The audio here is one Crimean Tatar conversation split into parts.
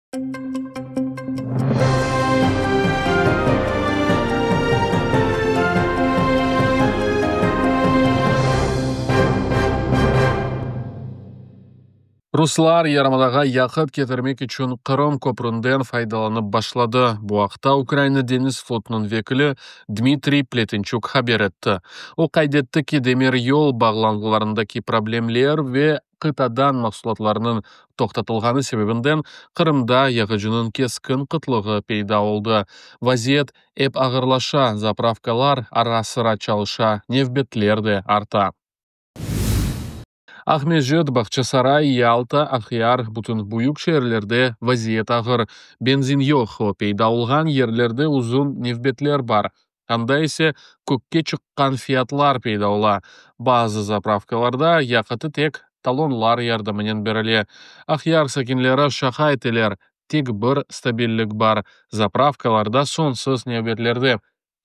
Ruslar yarımadağa yaqıt ketirmek içün Qırım köpründen faydalanıp başladı. Bu aqta Ukraina deñiz flotunıñ vekili Dmitriy Pletençuk haber etti. O qayd etti ki, demiryol bağlantılarındaki problemler ve qıtadan mahsulatlarnıñ toqtatılğanı sebebinden Qırımda yağıcınıñ keskin qıtlığı peyda oldı. Vaziyet ep ağırlaşa, zapravkalar ara-sıra çalışa, nevbetler de arta. Aqmescit, Bağçasaray, Yalta, Aqyar, bütün büyük şeerlerde vaziyet ağır. Benzin yoq, o peyda olğan yerlerde uzun nevbetler bar, anda ise kökke çıqqan fiyatlar peyda ola. Bazı zapravkalarda yaqıtı tek talonlar yardımınen berile. Aqyar sakinleri şaqa eteler, tek bir stabillik bar, zapravkalarda soñsuz nevbetlerde.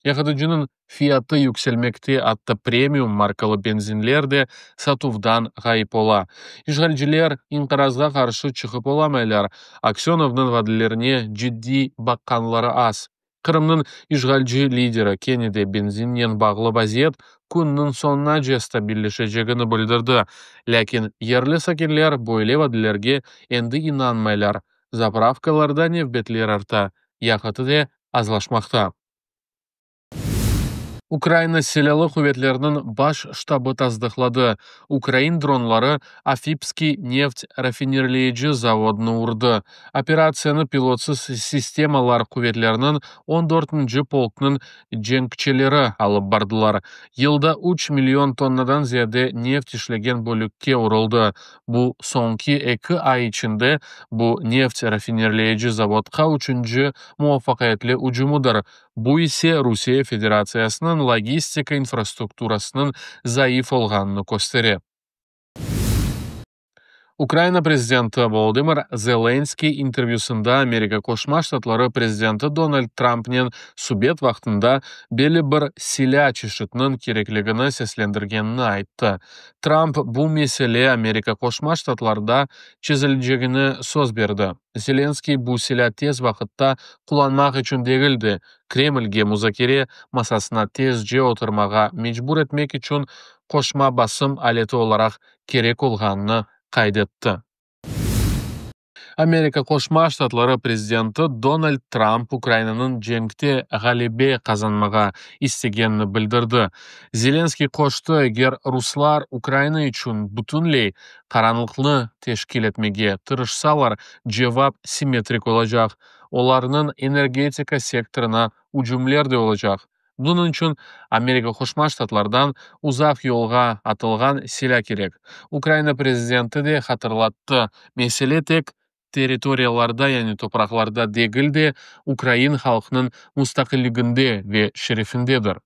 Yaqıtıcınıñ fiyatı yükselmekte, atta premium markalı benzinler de satuvdan ğayıp ola. İşğalciler inqirazğa qarşı çıqıp olamaylar, Aksenovnıñ vadelerine ciddiy baqqanları az. Qırımnıñ işğalci lideri kene de benzinnen bağlı vaziyet künniñ soñunace stabilleşecegini bildirdi, lâkin yerli sakinler böyle vadelerge endi inanmaylar, zapravkalarda nevbetler arta, yaqıtı de azlaşmaqta. Ukrayina Silâlı quvetleriniñ Baş ştabı tasdıqladı, ukrayin dronları Afipskiy neft rafinirleyici zavodını urdı. Operatsiyanı pilotsız sistemalar quvetleriniñ on dörtünci polknıñ cenkçileri alıp bardılar. Yılda üç million tonnadan ziyade neft işlegen bölükke uruldı. Bu, soñki eki ay içinde bu neft rafinirleyici zavodqa üçünci muvafaqiyetli ücümidir, bu ise Rusiye Federatsiyasınıñ logistika infrastrukturasınıñ zayıf olğanını köstere. Ukrayina prezidenti Volodımır Zelenskıy intervyüsında Amerika Qoşma Ştatları prezidenti Donald Trumpnen subet vaqtında belli bir silâ çeşitiniñ kerekligini seslendirgenini ayttı. Trump bu mesele Amerika Qoşma Ştatlarda çezilecegine söz berdi. Zelenskıy bu silâ tez vaqıtta qullanmaq içün degil de, Kremlge muzakere masasına tezce oturmağa mecbur etmek içün qoşma basım aleti olaraq kerek olğanını qayd etti. Amerika Qoşma Ştatları prezidenti Donald Trump Ukrayinanıñ cenkte ğalebe qazanmağa istegenini bildirdi. Zelenskıy qoştı, eger ruslar Ukrayina içün bütünley qaranlıqnı teşkil etmege tırışsalar, cevap simmetrik olacaq, olarnıñ energetika sektorına ücümler de olacaq. Bunıñ içün Amerika Qoşma Ştatlardan uzaq yolğa atılğan silâ kerek. Ukrayina prezidenti de hatırlattı, mesele tek territoriyalarda, yani topraqlarda degil de, ukrayin halqınıñ mustaqilliginde ve şerefindedir.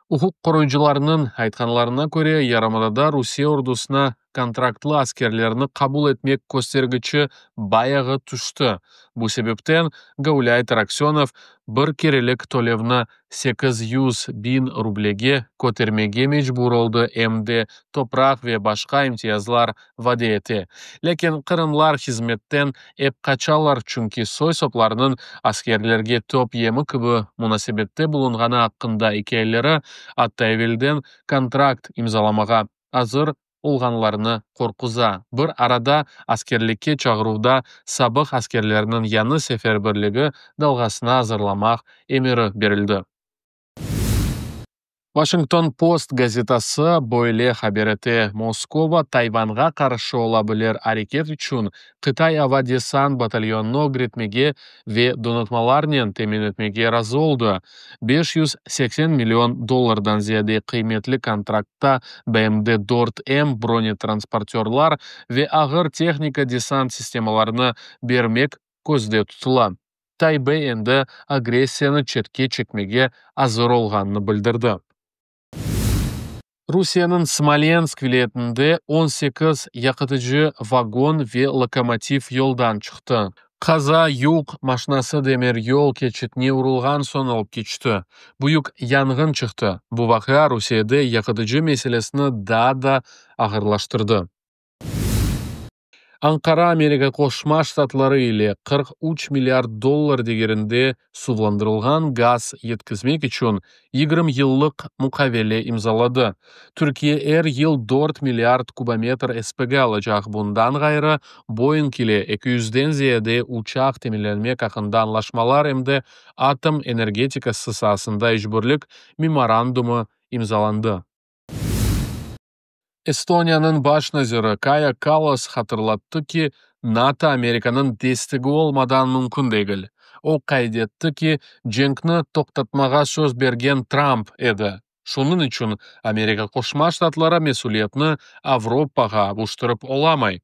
Uquq qoruyıcılarnıñ aytqanlarına köre, yarımadada Rusiye ordusına kontraktlı askerlerni qabul etmek köstergiçi bayağı tüşti, bu sebepten gaulâyter Aksenov bir kerelik tölevni 800 biñ rublege kötermege mecbur oldı, em de topraq ve başqa imtiyazlar vade ete. Lâkin qırımlar hızmetten ep qaçalar, çünki soy-soplarınıñ askerlerge top yemi kibi munasebette bulunğanı aqqında ikâyeleri atta evelden kontrakt imzalamağa azır olğanlarnı qorquza. Bir arada askerlikke çağıruvda sabıq askerlerniñ yañı seferberligi dalğasına azırlamaq emiri berildi. Washington Post gazetası böyle haber ete, Moskova Tayvanğa qarşı ola bilir areket içün Qıtay ava-desant batalyonını ögretmege ve donatmalarnen temin etmege razı oldı. 580 million dollardan ziyade qıymetli kontraktta BMD-4M bronetransportörlar ve ağır tehnika desant sistemalarını bermek közde tutula. Taybey endi agressiyanı çetke çekmege azır olğanını bildirdi. Rusiyeniñ Smolensk vilâyetinde 18 yaqıtıcı vagon ve lokomotiv yoldan çıqtı. Qaza yük maşinası demiryol keçitine urulğan soñ olıp keçti. Büyük yanğın çıqtı. Bu vaqia Rusiyede yaqıtıcı meselesini daa da ağırlaştırdı. Ankara Amerika Qoşma Ştatları ile 43 milliard dollar degerinde suvlandırılğan gaz yetkizmek içün 20 yıllıq muqavele imzaladı. Türkiye er yıl 4 milliard kubometr SPG alacaq. Bundan ğayrı, Boeing ile 200-den ziyade uçaq teminlemek aqqında añlaşmalar, em de atom energetikası saasında işbirlik memorandumı imzalandı. Estoniyanıñ baş naziri Kaya Kallas hatırlattı ki, NATO Amerikanıñ destegi olmadan mümkün degil. O qayd etti ki, cenkni toqtatmağa söz bergen Trump edi, şunıñ içün Amerika Qoşma Ştatları mesüliyetni Avropağa avuştırıp olamay.